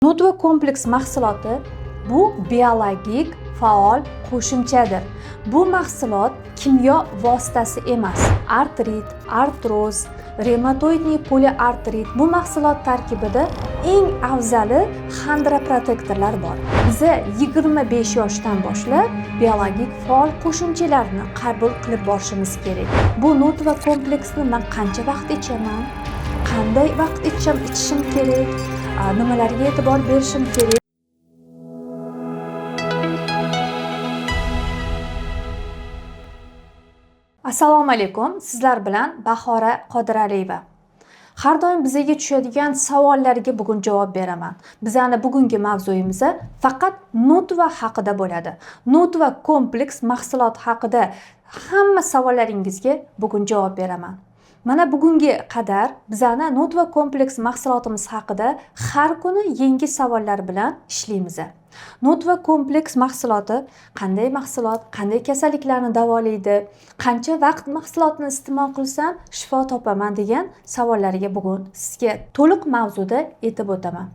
Nutva kompleks mahsuloti bu biologik faol qo'shimchadir. Bu mahsulot kimyo vositasi emas. Artrit, artroz, revmatoidniy poliartrit bu mahsulot tarkibida eng afzali xondroprotektorlar bor. Biza 25 yoshdan boshlab biologik faol qo'shimchalarni qabul qilib borishimiz kerak. Bu Nutva kompleksni men qancha vaqt ichaman? Qanday vaqt ichishim kerak? Nimalarga e'tibor berishim kerak? Assalomu alaykum. Sizlar bilan Bahora Qodiraliyeva. Har doim bizga tushadigan savollarga bugun javob beraman. Bizani bugungi mavzuyimiz faqat Nutva haqida bo'ladi. Nutva kompleks mahsulot haqida hamma savollaringizga bugun javob beraman. Mana bugungi qadar bizani Nutva kompleks mahsulotimiz haqida har kuni yangi savollar bilan ishlaymiz. Nutva kompleks mahsuloti qanday mahsulot, qanday kasalliklarni davolaydi, qancha vaqt mahsulotni iste'mol qilsam shifo topaman degan savollarga bugun sizga to'liq mavzuda aytib o'taman.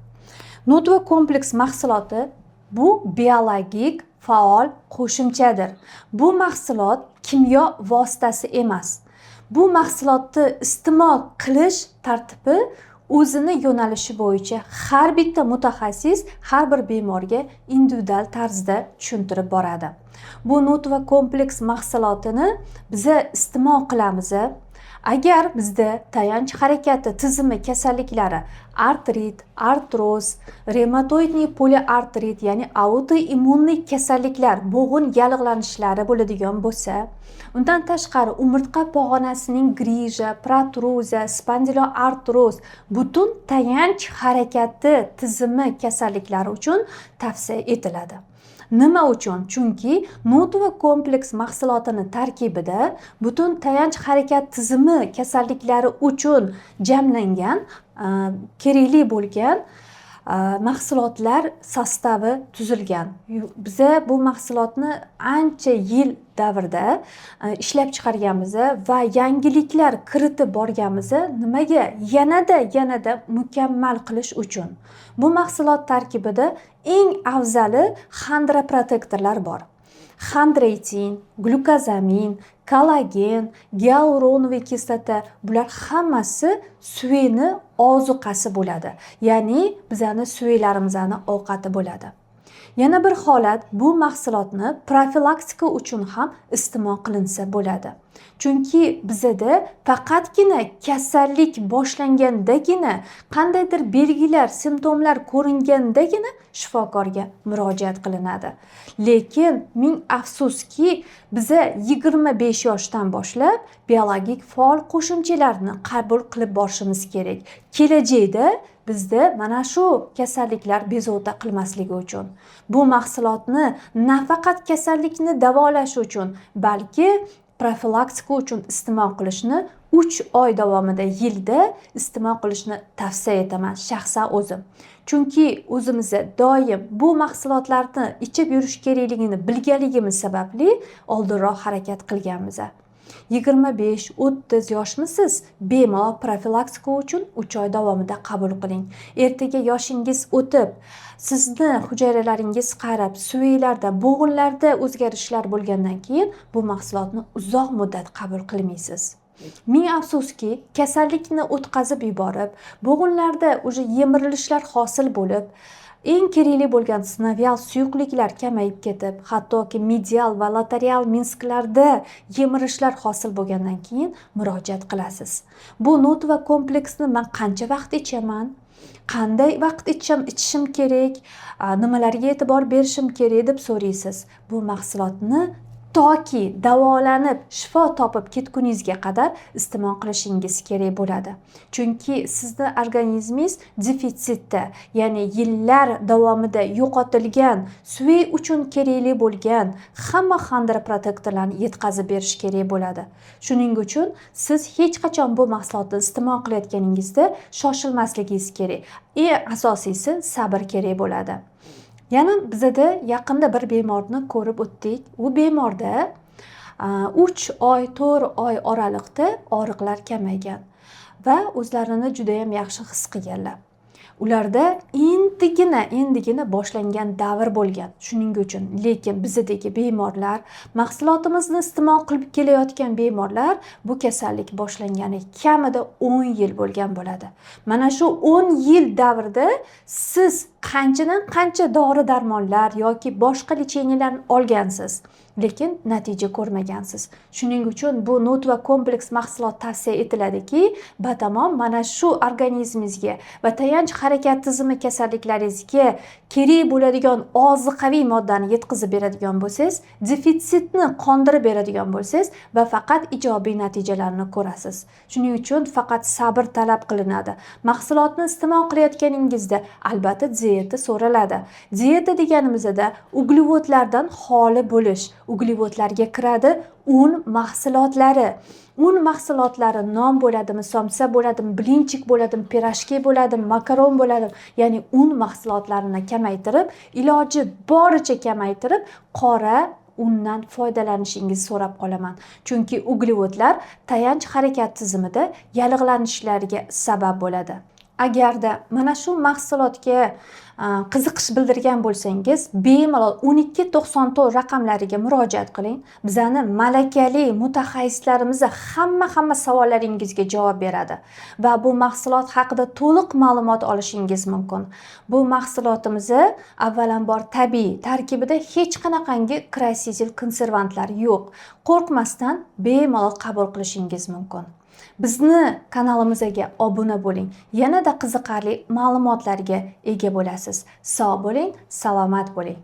Nutva kompleks mahsuloti bu biologik faol qo'shimchadir. Bu mahsulot kimyo vositasi emas. Bu mahsulotni iste'mol qilish tartibi o'zini yo'nalishi bo'yicha har bitta mutaxassis har bir bemorga individual tarzda tushuntirib boradi. Bu Nutva kompleks mahsulotini biza iste'mol qilamiz. Agar bizda tayanch harakati tizimi kasalliklari artrit, artroz, revmatoidniy poliartrit, ya'ni autoimmunniy kasalliklar, bo'g'in yallig'lanishlari bo'ladigan bo'lsa, undan tashqari umurtqa pog'onasining grija, protruziya, spondiloartroz, butun tayanch harakati tizimi kasalliklari uchun tavsiya etiladi. Nima uchun? Chunki Nutva kompleks mahsulotini tarkibida butun tayanch harakat tizimi kasalliklari uchun jamlangan, kerakli bo'lgan mahsulotlar sostavi tuzilgan. Biza bu mahsulotni ancha yil davrda ishlab chiqarganmiz va yangiliklar kiritib borganmiz. Nimaga? Yanada mukammal qilish uchun. Bu mahsulot tarkibida eng afzali xondroprotektorlar bor. Xondroitin, glyukozamin, kollagen, gialuronoviy kislota bular hammasi suyakni ozuqasi bo'ladi. Ya'ni bizani suyaklarimizni ovqati bo'ladi. Yana bir holat, bu mahsulotni profilaktika uchun ham iste'mol qilinsa bo'ladi. Chunki bizada faqatgina kasallik boshlangan-dagina, qandaydir belgilar, simptomlar ko'ringandagina shifokorga murojaat qilinadi. Lekin ming afsuski, biza 25 yoshdan boshlab biologik faol qo'shimchalarni qabul qilib borishimiz kerak. Kelajakda bizda mana shu kasalliklar bezovta qilmasligi uchun. Bu mahsulotni nafaqat kasallikni davolash uchun, balki profilaktika uchun iste'mol qilishni 3 oy davomida yilda iste'mol qilishni tavsiya etaman shaxsan o'zim. Chunki o'zimiz doim bu mahsulotlarni ichib yurish kerakligini bilganligimiz sababli oldinroq harakat qilganmiz. 25-30 yoshmisiz? Bemalol profilaktika uchun 3 oy davomida qabul qiling. Ertaga yoshingiz o'tib, sizni hujayralaringiz qarab, suyaklarda, bo'g'inlarda o'zgarishlar bo'lgandan keyin bu mahsulotni uzoq muddat qabul qilmaysiz. Ming afsuski, kasallikni o'tkazib yuborib, bo'g'inlarda уже yemirilishlar hosil bo'lib, eng kerakli bo'lgan sinovial suyuqliklar kamayib ketib, hattoki medial va lateral menisklarda yemirishlar hosil bo'lgandan keyin murojaat qilasiz. Bu Nutva kompleksni men qancha vaqt ichaman? Qanday vaqt ichishim kerak? Nimalarga e'tibor berishim kerak deb so'raysiz. Bu mahsulotni toki davolanib shifo topib ketguningizga qadar iste'mol qilishingiz kerak bo'ladi. Chunki sizni organizmingiz defitsitda, ya'ni yillar davomida yo'qotilgan suyak uchun kerakli bo'lgan hamma xondroprotektorlarni yetkazib berish kerak bo'ladi. Shuning uchun siz hech qachon bu mahsulotni iste'mol qilayotganingizda shoshilmasligingiz kerak. Eng asosiysi sabr kerak bo'ladi. Yana bizada yaqinda bir bemorni ko'rib o'tdik. U bemorda 3 oy, 4 oy oraliqda og'riqlar kamaygan va o'zlarini juda ham yaxshi his qilganlar. Ularda endigina boshlangan davr bo'lgan. Shuning uchun lekin bizdagi bemorlar, mahsulotimizni iste'mol qilib kelayotgan bemorlar bu kasallik boshlangani kamida 10 yil bo'lgan bo'ladi. Mana shu 10 yil davrida siz qanchadan qancha dori darmonlar yoki boshqa лечения larni olgansiz, lekin natija ko'rmagansiz. Shuning uchun bu Nutva kompleks mahsulot tavsiya etiladiki, batamom mana shu organizmingizga va tayanch harakat tizimi kasalliklaringizga kerak bo'ladigan oziqaviy moddani yetkazib beradigan bo'lsangiz, defitsitni qondirib beradigan bo'lsangiz va faqat ijobiy natijalarni ko'rasiz. Shuning uchun faqat sabr talab qilinadi. Mahsulotni iste'mol qilayotganingizda albatta dieta so'raladi. Dieta deganimizda uglevodlardan xoli bo'lish, uglevodlarga kiradi un mahsulotlari. Un mahsulotlari non bo'ladimi, somsa bo'ladimi, blinchik bo'ladimi, pirojki bo'ladimi, makaron bo'ladimi, ya'ni un mahsulotlarini kamaytirib, iloji boricha kamaytirib, qora undan foydalanishingizni so'rab qolaman. Chunki uglevodlar tayanch harakat tizimida yallig'lanishlariga sabab bo'ladi. Agarda mana shu mahsulotga qiziqish bildirgan bo'lsangiz, bemalol 1294 raqamlariga murojaat qiling. Bizani malakali mutaxassislarimiz hamma savollaringizga javob beradi va bu mahsulot haqida to'liq ma'lumot olishingiz mumkin. Bu mahsulotimizni avvalambor tabiiy, tarkibida hech qanaqangi краситель, konservantlar yo'q. Qo'rqmasdan bemalol qabul qilishingiz mumkin. Bizni kanalimizga obuna bo'ling. Yanada qiziqarli ma'lumotlarga ega bo'lasiz. Sog' bo'ling, salomat bo'ling.